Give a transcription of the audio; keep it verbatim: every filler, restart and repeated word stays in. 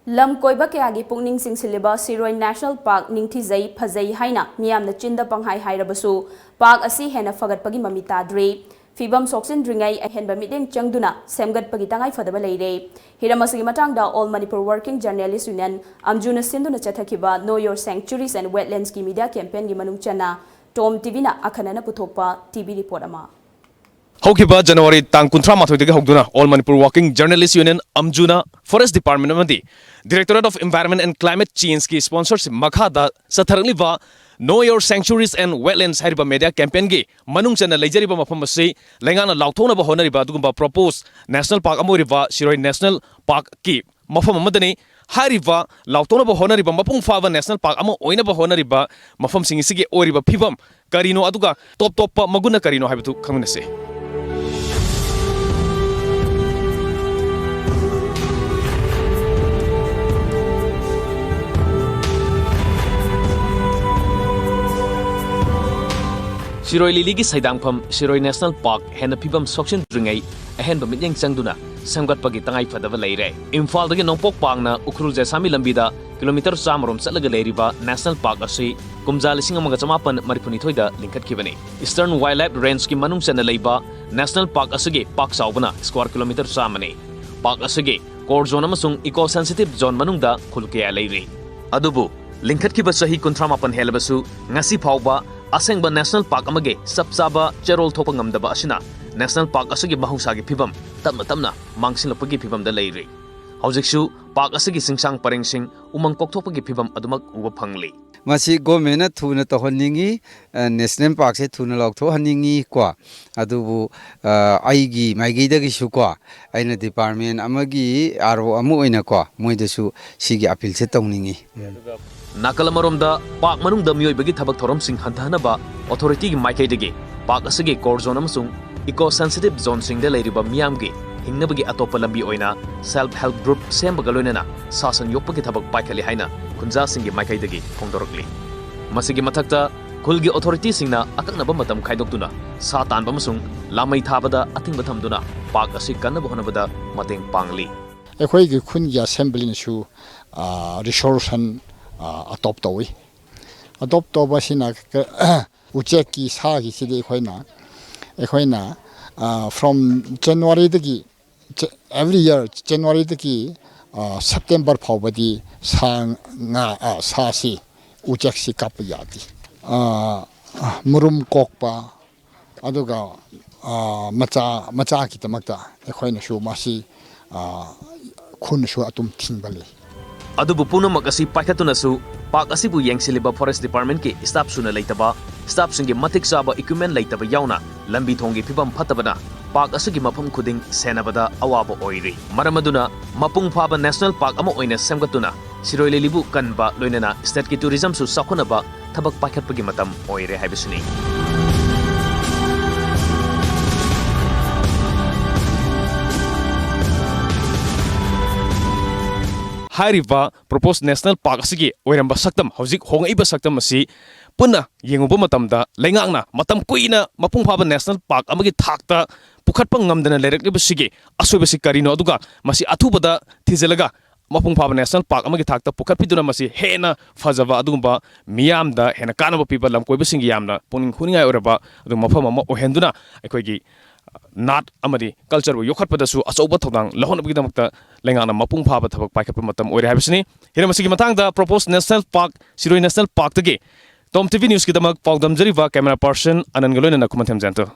ꯂꯝ ꯀꯣꯏꯕ ꯀꯌꯥꯒꯤ ꯄꯨꯛꯅꯤꯡ ꯆꯤꯡꯁꯤꯜꯂꯤꯕ ꯁꯤꯔꯣꯏ National Park ꯅꯤꯡꯊꯤꯖꯩ, ꯐꯖꯩ ꯍꯥꯏꯅ ꯃꯤꯌꯥꯝꯅ ꯆꯤꯟꯗ ꯄꯪꯍꯥꯏ ꯍꯥꯏꯔꯕꯁꯨ, park ꯑꯁꯤ ꯍꯦꯟꯅ ꯐꯒꯠꯄꯒꯤ ꯃꯃꯤ ꯇꯥꯗ꯭ꯔꯤ꯫ ꯐꯤꯕꯝ ꯁꯣꯛꯆꯤꯟꯗ꯭ꯔꯤꯉꯩ ꯑꯍꯦꯟꯕ ꯃꯤꯠꯌꯦꯡ ꯆꯪꯗꯨꯅ ꯁꯦꯝꯒꯠꯄꯒꯤ ꯇꯉꯥꯏ ꯐꯗꯕ ꯂꯩꯔꯦ꯫ ꯍꯤꯔꯝ ꯑꯁꯤꯒꯤ ꯃꯇꯥꯡꯗ All Manipur Working Journalist Union, ꯑꯝꯖꯨꯅ ꯁꯤꯟꯗꯨꯅ ꯆꯠꯊꯈꯤꯕ Know Your Sanctuaries and Wetlandsꯀꯤ media campaignꯒꯤ ꯃꯅꯨꯡ ꯆꯟꯅ Tom TVꯅ ꯑꯈꯟꯅꯅ ꯄꯨꯊꯣꯛꯄ TV report ꯑꯃ꯫ ꯍꯧꯈꯤꯕ January ꯇꯥꯡ ꯀꯨꯟꯊ꯭ꯔꯥ ꯃꯥꯊꯣꯏꯗꯒꯤ ꯍꯧꯗꯨꯅ All Manipur Working Journalist Union, ꯑꯝꯖꯨꯅ Forest Department ꯑꯃꯗꯤ Directorate of Environment and Climate Changeꯀꯤ sponsorship ꯃꯈꯥꯗ ꯆꯠꯊꯔꯛꯂꯤꯕ Know Your Sanctuaries and Wetlands ꯍꯥꯏꯔꯤꯕ media campaignꯒꯤ ꯃꯅꯨꯡ ꯆꯟꯅ ꯂꯩꯖꯔꯤꯕ ꯃꯐꯝ ꯑꯁꯤ ꯂꯩꯉꯥꯛꯅ ꯂꯥꯎꯊꯣꯛꯅꯕ ꯍꯣꯠꯅꯔꯤꯕ ꯑꯗꯨꯒꯨꯝꯕ proposed national park ꯑꯃ ꯑꯣꯏꯔꯤꯕ ꯁꯤꯔꯣꯏ National Parkꯀꯤ ꯃꯐꯝ ꯑꯃꯗꯅꯤ꯫ ꯍꯥꯏꯔꯤꯕ ꯂꯥꯎꯊꯣꯛꯅꯕ ꯍꯣꯠꯅꯔꯤꯕ, ꯃꯄꯨꯡ ꯐꯥꯕ national park ꯑꯃ ꯑꯣꯏꯅꯕ ꯍꯣꯠꯅꯔꯤꯕ ꯃꯐꯝꯁꯤꯡ ꯑꯁꯤꯒꯤ ꯑꯣꯏꯔꯤꯕ ꯐꯤꯕꯝ ꯀꯔꯤꯅꯣ, ꯑꯗꯨꯒ ꯇꯣꯞ ꯇꯣꯞꯄ ꯃꯒꯨꯟꯅ ꯀꯔꯤꯅꯣ ꯍꯥꯏꯕꯗꯨ ꯈꯪꯃꯤꯟꯅꯁꯤ꯫ ꯁꯤꯔꯣꯏ ꯂꯤꯂꯤꯒꯤ ꯁꯩꯗꯥꯡꯐꯝ ꯁꯤꯔꯣꯏ National Park ꯍꯦꯟꯅ ꯐꯤꯕꯝ ꯁꯣꯛꯆꯤꯟꯗ꯭ꯔꯤꯉꯩ ꯑꯍꯦꯟꯕ ꯃꯤꯠꯌꯦꯡ ꯆꯪꯗꯨꯅ ꯁꯦꯝꯒꯠꯄꯒꯤ ꯇꯉꯥꯏ ꯐꯗꯕ ꯂꯩꯔꯦ꯫ ꯏꯝꯐꯥꯜꯗꯒꯤ ꯅꯣꯡꯄꯣꯛ ꯄꯥꯡꯅ ꯎꯈ꯭ꯔꯨꯜ ꯖꯦꯁꯥꯃꯤ ꯂꯝꯕꯤꯗ kilometre ꯆꯥꯝꯃ ꯔꯣꯝ ꯆꯠꯂꯒ ꯂꯩꯔꯤꯕ national park ꯑꯁꯤ ꯀꯨꯝꯖꯥ ꯂꯤꯁꯤꯡ ꯑꯃꯒ ꯆꯃꯥꯄꯟ ꯃꯔꯤꯐꯨꯅꯤꯊꯣꯏꯗ ꯂꯤꯡꯈꯠꯈꯤꯕꯅꯤ꯫ Eastern Wildlife Rangeꯀꯤ ꯃꯅꯨꯡ ꯆꯟꯅ ꯂꯩꯕ national park ꯑꯁꯤꯒꯤ ꯄꯥꯛ ꯆꯥꯎꯕꯅ square kilometre ꯆꯥꯝꯃꯅꯤ꯫ Park ꯑꯁꯤꯒꯤ core zone ꯑꯃꯁꯨꯡ eco sensitive zone ꯃꯅꯨꯡꯗ ꯈꯨꯜ ꯀꯌꯥ ꯂꯩꯔꯤ꯫ ꯑꯗꯨꯕꯨ ꯂꯤꯡꯈꯠꯈꯤꯕ ꯆꯍꯤ ꯀꯨꯟꯊ꯭ꯔꯥ ꯃꯥꯄꯟ ꯍꯦꯜꯂꯕꯁꯨ ꯉꯁꯤ ꯐꯥꯎꯕ ꯑꯁꯦꯡꯕ national park ꯑꯃꯒꯤ ꯆꯞ ꯆꯥꯕ ꯆꯦꯔꯣꯜ ꯊꯣꯛꯄ ꯉꯝꯗꯕ ꯑꯁꯤꯅ national park ꯑꯁꯤꯒꯤ ꯃꯍꯧꯁꯥꯒꯤ ꯐꯤꯕꯝ ꯇꯞꯅ ꯇꯞꯅ ꯃꯥꯡꯁꯤꯜꯂꯛꯄꯒꯤ ꯐꯤꯕꯝꯗ ꯂꯩꯔꯤ꯫ ꯍꯧꯖꯤꯛꯁꯨ park ꯑꯁꯤꯒꯤ ꯆꯤꯡꯁꯥꯡ ꯄꯔꯦꯡꯁꯤꯡ ꯎꯃꯪ ꯀꯣꯛꯊꯣꯛꯄꯒꯤ ꯐꯤꯕꯝ ꯑꯗꯨꯃꯛ ꯎꯕ ꯐꯪꯂꯤ꯫ ꯃꯁꯤ governmentꯅ ꯊꯨꯅ ꯇꯧꯍꯟꯅꯤꯡꯉꯤ, ꯑ, national parkꯁꯦ ꯊꯨꯅ ꯂꯥꯎꯊꯣꯛꯍꯟꯅꯤꯡꯉꯤ ꯀꯣ꯫ ꯑꯗꯨꯕꯨ, ꯑ, ꯑꯩꯒꯤ ꯃꯥꯏꯀꯩꯗꯒꯤꯁꯨ ꯀꯣ, ꯑꯩꯅ department ꯑꯃꯒꯤ RO ꯑꯃ ꯑꯣꯏꯅ ꯀꯣ, ꯃꯣꯏꯗꯁꯨ ꯁꯤꯒꯤ appealꯁꯦ ꯇꯧꯅꯤꯡꯉꯤ꯫ ꯎꯝ꯫ ꯅꯥꯀꯜ ꯑꯃꯔꯣꯝꯗ, park ꯃꯅꯨꯡꯗ ꯃꯤꯑꯣꯏꯕꯒꯤ ꯊꯕꯛ ꯊꯧꯔꯝꯁꯤꯡ ꯍꯟꯊꯍꯟꯅꯕ authorityꯒꯤ ꯃꯥꯏꯀꯩꯗꯒꯤ park ꯑꯁꯤꯒꯤ core zone ꯑꯃꯁꯨꯡ eco sensitive zoneꯁꯤꯡꯗ ꯂꯩꯔꯤꯕ ꯃꯤꯌꯥꯝꯒꯤ ꯍꯤꯡꯅꯕꯒꯤ ꯑꯇꯣꯞꯄ ꯂꯝꯕꯤ ꯑꯣꯏꯅ self help group ꯁꯦꯝꯕꯒ ꯂꯣꯏꯅꯅ ꯁꯥ ꯁꯟ ꯌꯣꯛꯄꯒꯤ ꯊꯕꯛ ꯄꯥꯏꯈꯠꯂꯤ ꯍꯥꯏꯅ ꯈꯨꯟꯖꯥꯁꯤꯡꯒꯤ ꯃꯥꯏꯀꯩꯗꯒꯤ ꯐꯣꯡꯗꯣꯔꯛꯂꯤ꯫ ꯃꯁꯤꯒꯤ ꯃꯊꯛꯇ, ꯈꯨꯜꯒꯤ authorityꯁꯤꯡꯅ ꯑꯀꯛꯅꯕ ꯃꯇꯝ ꯈꯥꯏꯗꯣꯛꯇꯨꯅ ꯁꯥ ꯇꯥꯟꯕ ꯑꯃꯁꯨꯡ ꯂꯥꯃꯩ ꯊꯥꯕꯗ ꯑꯊꯤꯡꯕ ꯊꯝꯗꯨꯅ park ꯑꯁꯤ ꯀꯟꯅꯕ ꯍꯣꯠꯅꯕꯗ ꯃꯇꯦꯡ ꯄꯥꯡꯂꯤ꯫ ꯑꯩꯈꯣꯏꯒꯤ ꯈꯨꯟꯒꯤ ꯑꯦꯁꯦꯝꯕ꯭ꯂꯤꯅꯁꯨ ꯔꯤꯁꯣꯂꯨꯁꯟ ꯑꯦꯗꯣꯞ ꯇꯧꯏ꯫ ꯑꯦꯗꯣꯞ ꯇꯧꯕꯁꯤꯅ ꯎꯆꯦꯛꯀꯤ ꯁꯥꯒꯤꯁꯤꯗꯤ ꯑꯩꯈꯣꯏꯅ ꯑꯩꯈꯣꯏꯅ ꯐ꯭ꯔꯣꯝ ꯖꯅꯋꯥꯔꯤꯗꯒꯤ ꯑꯦꯕ꯭ꯔꯤ ꯏꯌꯔ ꯖꯅꯋꯥꯔꯤꯗꯒꯤ ꯁꯦꯞꯇꯦꯝꯕꯔ ꯐꯥꯎꯕꯗꯤ ꯁꯥ ꯉꯥ ꯁꯥꯁꯤ ꯎꯆꯦꯛꯁꯤ ꯀꯥꯞꯄ ꯌꯥꯗꯦ꯫ ꯃꯔꯨꯝ ꯀꯣꯛꯄ ꯑꯗꯨꯒ ꯃꯆꯥ ꯃꯆꯥꯒꯤꯗꯃꯛꯇ ꯑꯩꯈꯣꯏꯅꯁꯨ ꯃꯁꯤ ꯈꯨꯟꯅꯁꯨ ꯑꯗꯨꯝ ꯊꯤꯡꯕ ꯂꯩ꯫ ꯑꯗꯨꯕꯨ ꯄꯨꯝꯅꯃꯛ ꯑꯁꯤ ꯄꯥꯏꯈꯠꯇꯨꯅꯁꯨ ꯄꯥꯔꯛ ꯑꯁꯤꯕꯨ ꯌꯦꯡꯁꯤꯜꯂꯤꯕ ꯐꯣꯔꯦꯁ ꯗꯤꯄꯥꯔꯠꯃꯦꯟꯠꯀꯤ ꯁ꯭ꯇꯥꯐꯁꯨꯅ ꯂꯩꯇꯕ, ꯁ꯭ꯇꯥꯐꯁꯤꯡꯒꯤ ꯃꯇꯤꯛ ꯆꯥꯕ ꯏꯀ꯭ꯋꯤꯞꯃꯦꯟꯠ ꯂꯩꯇꯕ ꯌꯥꯎꯅ ꯂꯝꯕꯤ ꯊꯣꯡꯒꯤ ꯐꯤꯕꯝ ꯐꯠꯇꯕꯅ ꯄꯥꯔꯛ ꯑꯁꯤꯒꯤ ꯃꯐꯝ ꯈꯨꯗꯤꯡ ꯁꯦꯟꯅꯕꯗ ꯑꯋꯥꯕ ꯑꯣꯏꯔꯤ꯫ ꯃꯔꯝ ꯑꯗꯨꯅ ꯃꯄꯨꯡ ꯐꯥꯕ ꯅꯦꯁꯅꯦꯜ ꯄꯥꯔꯛ ꯑꯃ ꯑꯣꯏꯅ ꯁꯦꯝꯒꯠꯇꯨꯅ ꯁꯤꯔꯣꯏ ꯂꯤꯂꯤꯕꯨ ꯀꯟꯕ ꯂꯣꯏꯅꯅ ꯁ꯭ꯇꯦꯠꯀꯤ ꯇꯨꯔꯤꯖꯝꯁꯨ ꯆꯥꯎꯈꯠꯅꯕ ꯊꯕꯛ ꯄꯥꯏꯈꯠꯄꯒꯤ ꯃꯇꯝ ꯑꯣꯏꯔꯦ ꯍꯥꯏꯕꯁꯤꯅꯤ꯫ ꯍꯥꯏꯔꯤꯕ ꯄ꯭ꯔꯣꯄꯣꯁ ꯅꯦꯁꯅꯦꯜ ꯄꯥꯔꯛ ꯑꯁꯤꯒꯤ ꯑꯣꯏꯔꯝꯕ ꯁꯛꯇꯝ, ꯍꯧꯖꯤꯛ ꯍꯣꯡꯉꯛꯏꯕ ꯁꯛꯇꯝ ꯑꯁꯤ ꯄꯨꯟꯅ ꯌꯦꯡꯉꯨꯕ ꯃꯇꯝꯗ, ꯂꯩꯉꯥꯛꯅ ꯃꯇꯝ ꯀꯨꯏꯅ ꯃꯄꯨꯡ ꯐꯥꯕ ꯅꯦꯁꯅꯦꯜ ꯄꯥꯔꯛ ꯑꯃꯒꯤ ꯊꯥꯛꯇ ꯄꯨꯈꯠꯄ ꯉꯝꯗꯅ ꯂꯩꯔꯛꯂꯤꯕꯁꯤꯒꯤ ꯑꯁꯣꯏꯕꯁꯤ ꯀꯔꯤꯅꯣ, ꯑꯗꯨꯒ ꯃꯁꯤ ꯑꯊꯨꯕꯗ ꯊꯤꯖꯤꯜꯂꯒ ꯃꯄꯨꯡ ꯐꯥꯕ ꯅꯦꯁꯅꯦꯜ ꯄꯥꯔꯛ ꯑꯃꯒꯤ ꯊꯥꯛꯇ ꯄꯨꯈꯠꯄꯤꯗꯨꯅ ꯃꯁꯤ ꯍꯦꯟꯅ ꯐꯖꯕ ꯑꯗꯨꯒꯨꯝꯕ ꯃꯤꯌꯥꯝꯗ ꯍꯦꯟꯅ ꯀꯥꯟꯅꯕ ꯄꯤꯕ, ꯂꯝꯀꯣꯏꯕꯁꯤꯡꯒꯤ ꯌꯥꯝꯅ ꯄꯨꯛꯅꯤꯡ ꯍꯨꯅꯤꯡꯉꯥꯏ ꯑꯣꯏꯔꯕ ꯑꯗꯨꯒꯨꯝꯕ ꯃꯐꯝ ꯑꯃ ꯑꯣꯏꯍꯟꯗꯨꯅ ꯑꯩꯈꯣꯏꯒꯤ ꯅꯥꯠ ꯑꯃꯗꯤ ꯀꯜꯆꯔꯕꯨ ꯌꯣꯛꯈꯠꯄꯗꯁꯨ ꯑꯆꯧꯕ ꯊꯧꯗꯥꯡ ꯂꯧꯍꯟꯅꯕꯒꯤꯗꯃꯛꯇ ꯂꯩꯉꯥꯛꯅ ꯃꯄꯨꯡ ꯐꯥꯕ ꯊꯕꯛ ꯄꯥꯏꯈꯠꯄ ꯃꯇꯝ ꯑꯣꯏꯔꯦ ꯍꯥꯏꯕꯁꯤꯅꯤ꯫ ꯍꯤꯔꯝ ꯑꯁꯤꯒꯤ ꯃꯇꯥꯡꯗ ꯄ꯭ꯔꯣꯄꯣꯁ ꯅꯦꯁꯅꯦꯜ ꯄꯥꯔꯛ, ꯁꯤꯔꯣꯏ ꯅꯦꯁꯅꯦꯜ ꯄꯥꯔꯛꯇꯒꯤ ꯇꯣꯝ ꯇꯤꯚꯤ ꯅ꯭ꯌꯨꯁꯀꯤꯗꯃꯛ ꯄꯥꯎꯗꯝꯖꯔꯤꯕ ꯀꯦꯃꯦꯔꯥ ꯄꯥꯔꯁꯟ ꯑꯅꯟꯒ ꯂꯣꯏꯅꯅ ꯈꯨꯃꯟꯊꯦꯝ ꯖꯌꯟꯇ꯫